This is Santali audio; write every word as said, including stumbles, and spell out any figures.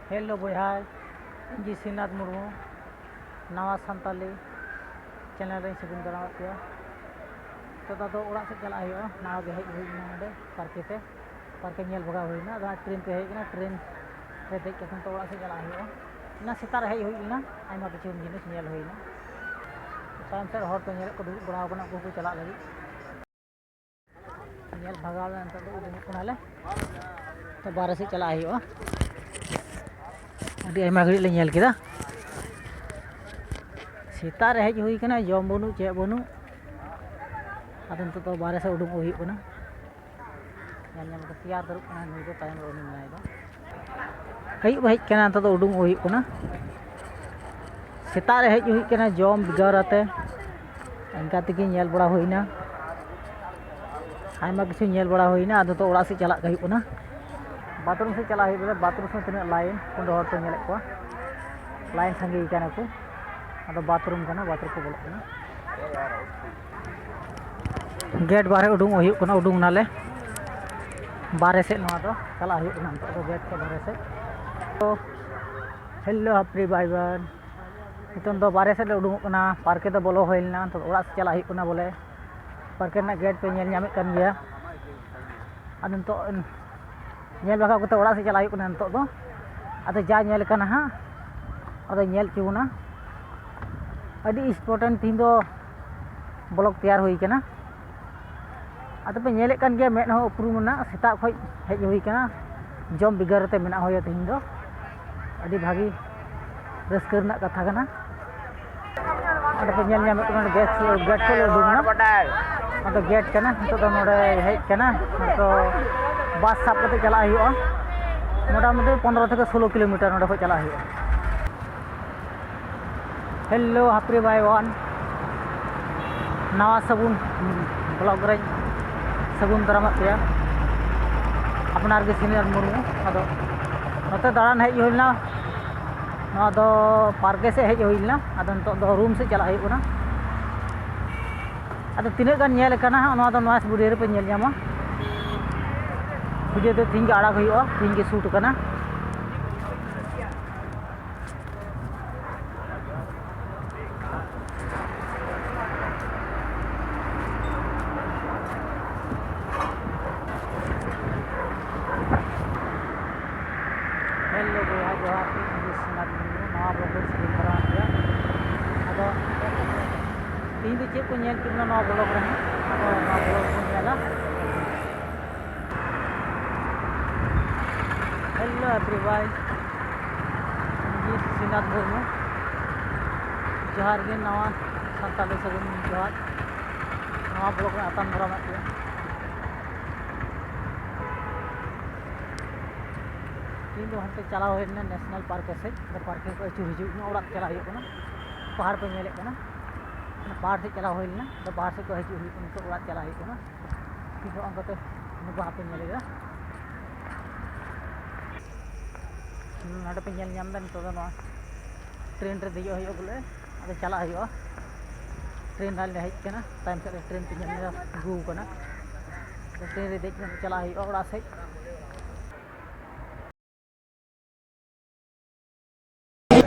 ᱦᱮᱞᱳ ᱵᱚᱭᱦᱟ, ᱤᱧ ᱜᱮ ᱥᱨᱤᱱᱟᱛᱷ ᱢᱩᱨᱢᱩ, ᱱᱟᱣᱟ ᱥᱟᱱᱛᱟᱞᱤ ᱪᱮᱱᱮᱞ ᱨᱮᱧ ᱥᱟᱹᱜᱩᱱ ᱫᱟᱨᱟᱢᱮᱫ ᱯᱮᱭᱟ᱾ ᱱᱤᱛᱚᱜ ᱫᱚ ᱟᱫᱚ ᱚᱲᱟᱜ ᱥᱮᱫ ᱪᱟᱞᱟᱜ ᱦᱩᱭᱩᱜᱼᱟ, ᱱᱟᱣᱟ ᱜᱮ ᱦᱮᱡ ᱦᱩᱭ ᱮᱱᱟ ᱱᱚᱰᱮ ᱯᱟᱨᱠᱮ ᱛᱮ, ᱯᱟᱨᱠᱮ ᱧᱮᱞ ᱵᱷᱟᱜᱟᱣ ᱦᱩᱭᱱᱟ᱾ ᱟᱫᱚ ᱴᱨᱮᱱ ᱛᱮ ᱦᱮᱡ ᱠᱟᱱᱟ, ᱴᱨᱮᱱ ᱨᱮ ᱫᱮᱡ ᱠᱟᱛᱮ ᱱᱤᱛᱚᱜ ᱚᱲᱟᱜ ᱥᱮᱫ ᱪᱟᱞᱟᱜ ᱦᱩᱭᱩᱜᱼᱟ᱾ ᱚᱱᱟ ᱥᱮᱛᱟᱜ ᱨᱮ ᱦᱮᱡ ᱦᱩᱭ ᱞᱮᱱᱟ, ᱟᱭᱢᱟ ᱠᱤᱪᱷᱩ ᱡᱤᱱᱤᱥ ᱧᱮᱞ ᱦᱩᱭᱱᱟ᱾ ᱛᱟᱭᱚᱢ ᱥᱮᱫ ᱦᱚᱲ ᱠᱚ ᱧᱮᱞᱮᱫ ᱠᱚ ᱫᱩᱲᱩᱵ ᱵᱟᱲᱟ ᱟᱠᱟᱱᱟ, ᱩᱱᱠᱩ ᱠᱚ ᱪᱟᱞᱟᱜ ᱞᱟᱹᱜᱤᱫ᱾ ᱧᱮᱞ ᱵᱷᱟᱜᱟᱣ ᱞᱮᱱᱟ, ᱱᱤᱛᱚᱜ ᱫᱚ ᱩᱰᱩᱠᱚᱜ ᱠᱟᱱᱟᱞᱮ᱾ ᱛᱚ ᱵᱟᱨᱦᱮ ᱥᱮᱫ ᱪᱟᱞᱟᱜ ᱦᱩᱭᱩᱜᱼᱟ᱾ ᱟᱹᱰᱤ ᱟᱭᱢᱟ ᱜᱷᱟᱹᱲᱤᱡ ᱞᱮ ᱧᱮᱞ ᱠᱮᱫᱟ᱾ ᱥᱮᱛᱟᱜ ᱨᱮ ᱦᱮᱡ ᱦᱩᱭ ᱠᱟᱱᱟ, ᱡᱚᱢ ᱵᱟᱹᱱᱩᱜ ᱪᱮᱫ ᱵᱟᱹᱱᱩᱜ᱾ ᱟᱫᱚ ᱱᱤᱛᱚᱜ ᱫᱚ ᱵᱟᱨᱦᱮ ᱥᱮᱫ ᱩᱰᱩᱠᱚᱜ ᱦᱩᱭᱩᱜ ᱠᱟᱱᱟ᱾ ᱧᱮᱞ ᱧᱟᱢ ᱠᱟᱛᱮ ᱛᱮᱭᱟᱨ ᱫᱟᱹᱨᱩᱵ ᱠᱟᱱᱟ ᱱᱩᱭ ᱫᱚ, ᱛᱟᱭᱚᱢ ᱨᱮ ᱩᱱᱤ ᱢᱮᱱᱟᱭ ᱫᱚ᱾ ᱟᱹᱭᱩᱵ ᱦᱮᱡ ᱠᱟᱱᱟ, ᱱᱤᱛᱚᱜ ᱫᱚ ᱩᱰᱩᱠ ᱦᱩᱭᱩᱜ ᱠᱟᱱᱟ᱾ ᱥᱮᱛᱟᱜ ᱨᱮ ᱦᱮᱡ ᱦᱩᱭ ᱠᱟᱱᱟ ᱡᱚᱢ ᱵᱤᱜᱟᱨ ᱟᱛᱮ, ᱤᱱᱠᱟ ᱛᱮᱜᱮ ᱧᱮᱞ ᱵᱟᱲᱟ ᱦᱩᱭᱱᱟ᱾ ᱟᱭᱢᱟ ᱠᱤᱪᱷᱩ ᱧᱮᱞ ᱵᱟᱲᱟ ᱦᱩᱭᱱᱟ, ᱟᱫᱚ ᱛᱚ ᱚᱲᱟᱜ ᱥᱮᱫ ᱪᱟᱞᱟᱜ ᱦᱩᱭᱩᱜ ᱠᱟᱱᱟ᱾ ᱵᱟᱛᱷᱨᱩᱢ ᱥᱮᱫ ᱪᱟᱞᱟᱜ ᱦᱩᱭᱩᱜ ᱠᱟᱱᱟ᱾ ᱵᱟᱛᱷᱨᱩᱢ ᱥᱮᱫ ᱛᱤᱱᱟᱹᱜ ᱞᱟᱭᱤᱱ, ᱯᱩᱱ ᱦᱚᱲ ᱠᱚ ᱧᱮᱞᱮᱫ ᱠᱚᱣᱟ, ᱞᱟᱭᱤᱱ ᱥᱟᱸᱜᱮ ᱠᱟᱱᱟ ᱠᱚ᱾ ᱟᱫᱚ ᱵᱟᱛᱷᱨᱩᱢ ᱠᱟᱱᱟ, ᱵᱟᱛᱷᱨᱩᱢ ᱠᱚ ᱵᱚᱞᱚᱜ ᱠᱟᱱᱟ᱾ ᱜᱮᱴ ᱵᱟᱦᱨᱮ ᱩᱰᱩᱝ ᱦᱩᱭᱩᱜ ᱠᱟᱱᱟ, ᱩᱰᱩᱝ ᱱᱟᱞᱮ ᱵᱟᱦᱨᱮ ᱥᱮᱫ᱾ ᱱᱚᱣᱟ ᱫᱚ ᱪᱟᱞᱟᱜ ᱦᱩᱭᱩᱜ ᱠᱟᱱᱟ ᱱᱤᱛᱚᱜ ᱫᱚ ᱜᱮᱴ ᱠᱷᱚᱱ ᱵᱟᱦᱨᱮ ᱥᱮᱫ᱾ ᱛᱚ ᱦᱮᱞᱳ ᱦᱟᱯᱨᱤ ᱵᱟᱭ ᱵᱟᱱ, ᱱᱤᱛᱚᱝ ᱫᱚ ᱵᱟᱦᱨᱮ ᱥᱮᱫ ᱞᱮ ᱩᱰᱩᱝᱚᱜ ᱠᱟᱱᱟ᱾ ᱯᱟᱨᱠᱮ ᱫᱚ ᱵᱚᱞᱚ ᱦᱩᱭ ᱞᱮᱱᱟ, ᱱᱤᱛᱚᱜ ᱚᱲᱟᱜ ᱥᱮᱫ ᱪᱟᱞᱟᱜ ᱦᱩᱭᱩᱜ ᱠᱟᱱᱟ ᱵᱚᱞᱮ᱾ ᱯᱟᱨᱠᱮ ᱨᱮᱱᱟᱜ ᱜᱮᱴ ᱯᱮ ᱧᱮᱞ ᱧᱟᱢᱮᱫ ᱠᱟᱱ ᱜᱮᱭᱟ᱾ ᱟᱫᱚ ᱱᱤᱛᱚᱜ ᱧᱮᱞ ᱵᱷᱟᱜᱟᱣ ᱠᱟᱛᱮ ᱚᱲᱟᱜ ᱥᱮᱫ ᱪᱟᱞᱟᱜ ᱦᱩᱭᱩᱜ ᱠᱟᱱᱟ ᱱᱤᱛᱚᱜ ᱫᱚ᱾ ᱟᱫᱚ ᱡᱟ ᱧᱮᱞ ᱠᱟᱱᱟ ᱦᱟᱸᱜ, ᱟᱫᱚ ᱧᱮᱞ ᱦᱚᱪᱚ ᱵᱚᱱᱟ᱾ ᱟᱹᱰᱤ ᱤᱢᱯᱚᱨᱴᱮᱱᱴ ᱛᱮᱦᱮᱧ ᱫᱚ ᱵᱞᱚᱜ ᱛᱮᱭᱟᱨ ᱦᱩᱭ ᱠᱟᱱᱟ᱾ ᱟᱫᱚ ᱯᱮ ᱧᱮᱞᱮᱫ ᱠᱟᱱ ᱜᱮᱭᱟ, ᱢᱮᱫ ᱦᱚᱸ ᱩᱯᱨᱩᱢ ᱨᱮᱱᱟᱜ ᱥᱮᱛᱟᱜ ᱠᱷᱚᱱ ᱦᱮᱡ ᱦᱩᱭ ᱠᱟᱱᱟ, ᱡᱚᱢ ᱵᱤᱜᱟᱨ ᱨᱮᱛᱮ ᱢᱮᱱᱟᱜ ᱦᱩᱭᱟ ᱛᱮᱦᱮᱧ ᱫᱚ᱾ ᱟᱹᱰᱤ ᱵᱷᱟᱹᱜᱤ ᱨᱟᱹᱥᱠᱟᱹ ᱨᱮᱱᱟᱜ ᱠᱟᱛᱷᱟ ᱠᱟᱱᱟ᱾ ᱚᱸᱰᱮ ᱯᱮ ᱧᱮᱞ ᱧᱟᱢᱮᱫ ᱠᱟᱱᱟ, ᱜᱮᱴ, ᱜᱮᱴ ᱠᱷᱚᱱ ᱞᱮ ᱩᱰᱩᱠ ᱮᱱᱟ᱾ ᱟᱫᱚ ᱜᱮᱴ ᱠᱟᱱᱟ, ᱱᱤᱛᱚᱜ ᱫᱚ ᱱᱚᱰᱮ ᱦᱮᱡ ᱠᱟᱱᱟ᱾ ᱛᱚ ᱵᱟᱥ ᱥᱟᱵ ᱠᱟᱛᱮ ᱪᱟᱞᱟᱜ ᱦᱩᱭᱩᱜᱼᱟ, ᱢᱚᱴᱟᱢᱩᱴᱤ ᱯᱚᱱᱨᱚ ᱛᱷᱮᱠᱮ ᱥᱳᱞᱳ ᱠᱤᱞᱳᱢᱤᱴᱟᱨ ᱱᱚᱰᱮ ᱠᱷᱚᱱ ᱪᱟᱞᱟᱜ ᱦᱩᱭᱩᱜᱼᱟ᱾ ᱦᱮᱞᱳ ᱦᱟᱯᱨᱤ ᱵᱟᱭ ᱵᱟᱱ, ᱱᱟᱣᱟ ᱥᱟᱹᱜᱩᱱ ᱵᱞᱚᱜ ᱨᱮᱧ ᱥᱟᱹᱜᱩᱱ ᱫᱟᱨᱟᱢᱮᱫ ᱯᱮᱭᱟ, ᱟᱯᱱᱟᱨ ᱜᱮ ᱥᱤᱱᱤᱭᱟᱨ ᱢᱩᱨᱢᱩ᱾ ᱟᱫᱚ ᱱᱚᱛᱮ ᱫᱟᱬᱟᱱ ᱦᱮᱡ ᱦᱩᱭ ᱞᱮᱱᱟ, ᱱᱚᱣᱟ ᱫᱚ ᱯᱟᱨᱠᱮ ᱥᱮᱫ ᱦᱮᱡ ᱦᱩᱭ ᱞᱮᱱᱟ᱾ ᱟᱫᱚ ᱱᱤᱛᱚᱜ ᱫᱚ ᱨᱩᱢ ᱥᱮᱫ ᱪᱟᱞᱟᱜ ᱦᱩᱭᱩᱜ ᱠᱟᱱᱟ᱾ ᱟᱫᱚ ᱛᱤᱱᱟᱹᱜ ᱜᱟᱱ ᱧᱮᱞ ᱠᱟᱱᱟ ᱦᱟᱸᱜ, ᱱᱚᱣᱟ ᱫᱚ ᱱᱚᱣᱟ ᱵᱷᱤᱰᱤᱭᱳ ᱨᱮᱯᱮ ᱧᱮᱞ ᱧᱟᱢᱟ᱾ ᱵᱷᱤᱰᱤᱭᱳ ᱫᱚ ᱛᱤᱦᱤᱧ ᱜᱮ ᱟᱲᱟᱜ ᱦᱩᱭᱩᱜᱼᱟ, ᱛᱤᱦᱤᱧ ᱜᱮ ᱥᱩᱴ ᱠᱟᱱᱟ᱾ ᱦᱮᱞᱳ ᱵᱚᱭᱦᱟ, ᱡᱚᱦᱟᱨ ᱜᱮ᱾ ᱤᱧ ᱜᱮ ᱥᱤᱝᱜᱟᱨ ᱢᱩᱨᱢᱩ᱾ ᱱᱟᱣᱟ ᱵᱞᱚᱜ ᱨᱮ ᱥᱟᱹᱜᱩᱱ ᱫᱟᱨᱟᱢ ᱯᱮᱭᱟ᱾ ᱟᱫᱚ ᱛᱮᱦᱮᱧ ᱫᱚ ᱪᱮᱫ ᱠᱚ ᱧᱮᱞ ᱦᱚᱪᱚ ᱵᱚᱱᱟ ᱱᱚᱣᱟ ᱵᱞᱚᱜ ᱨᱮ? ᱟᱫᱚ ᱱᱚᱣᱟ ᱵᱞᱚᱜ ᱵᱚᱱ ᱧᱮᱞᱟ᱾ ᱦᱮᱞᱳ ᱮᱵᱨᱤᱣᱟᱱ, ᱤᱧ ᱜᱮ ᱥᱤᱝᱜᱟᱨ ᱢᱩᱨᱢᱩ᱾ ᱡᱚᱦᱟᱨ ᱜᱮ, ᱱᱟᱣᱟ ᱥᱟᱱᱛᱟᱲᱤ ᱥᱟᱹᱜᱩᱱ ᱡᱚᱦᱟᱨ᱾ ᱱᱟᱣᱟ ᱵᱞᱚᱜ ᱨᱮ ᱟᱛᱟᱝ ᱫᱟᱨᱟᱢᱮᱫ ᱯᱮᱭᱟ᱾ ᱛᱮᱦᱮᱧ ᱫᱚ ᱦᱟᱱᱛᱮ ᱪᱟᱞᱟᱣ ᱦᱩᱭ ᱞᱮᱱᱟ ᱱᱮᱥᱱᱟᱞ ᱯᱟᱨᱠ ᱥᱮᱫ᱾ ᱟᱫᱚ ᱯᱟᱨᱠ ᱠᱷᱚᱱ ᱟᱹᱪᱩᱨ ᱦᱤᱡᱩᱜ ᱦᱩᱭᱩᱜ ᱠᱟᱱᱟ, ᱚᱲᱟᱜ ᱪᱟᱞᱟᱜ ᱦᱩᱭᱩᱜ ᱠᱟᱱᱟ᱾ ᱯᱟᱦᱟᱲ ᱯᱮ ᱧᱮᱞᱮᱫ ᱠᱟᱱᱟ, ᱚᱱᱟ ᱯᱟᱦᱟᱲ ᱥᱮᱫ ᱠᱷᱚᱱ ᱦᱤᱡᱩᱜ ᱦᱩᱭᱩᱜ ᱠᱟᱱᱟ, ᱱᱤᱛᱚᱜ ᱚᱲᱟᱜ ᱪᱟᱞᱟᱜ ᱦᱩᱭᱩᱜ ᱠᱟᱱᱟ᱾ ᱛᱮᱦᱮᱧ ᱫᱚ ᱚᱱᱠᱟᱛᱮ ᱱᱚᱝᱠᱟ ᱯᱮ ᱧᱮᱞᱮᱫᱟ᱾ ᱱᱚᱰᱮ ᱯᱮ ᱧᱮᱞ ᱧᱟᱢ ᱮᱫᱟ, ᱱᱤᱛᱚᱜ ᱫᱚ ᱱᱚᱣᱟ ᱴᱨᱮᱱ ᱨᱮ ᱫᱮᱡᱚᱜ ᱦᱩᱭᱩᱜᱼᱟ ᱵᱚᱞᱮ, ᱟᱫᱚ ᱪᱟᱞᱟᱜ ᱦᱩᱭᱩᱜᱼᱟ᱾ ᱴᱨᱮᱱ ᱨᱮᱞᱮ ᱦᱮᱡ ᱟᱠᱟᱱᱟ, ᱛᱟᱭᱚᱢ ᱥᱮᱫ ᱨᱮ ᱴᱨᱮᱱ ᱯᱮ ᱧᱮᱞ ᱧᱟᱢ ᱟᱹᱜᱩ ᱟᱠᱟᱱᱟ᱾ ᱟᱫᱚ ᱴᱨᱮᱱ ᱨᱮ ᱫᱮᱡ ᱠᱟᱛᱮ ᱪᱟᱞᱟᱜ ᱦᱩᱭᱩᱜᱼᱟ ᱚᱲᱟᱜ ᱥᱮᱫ᱾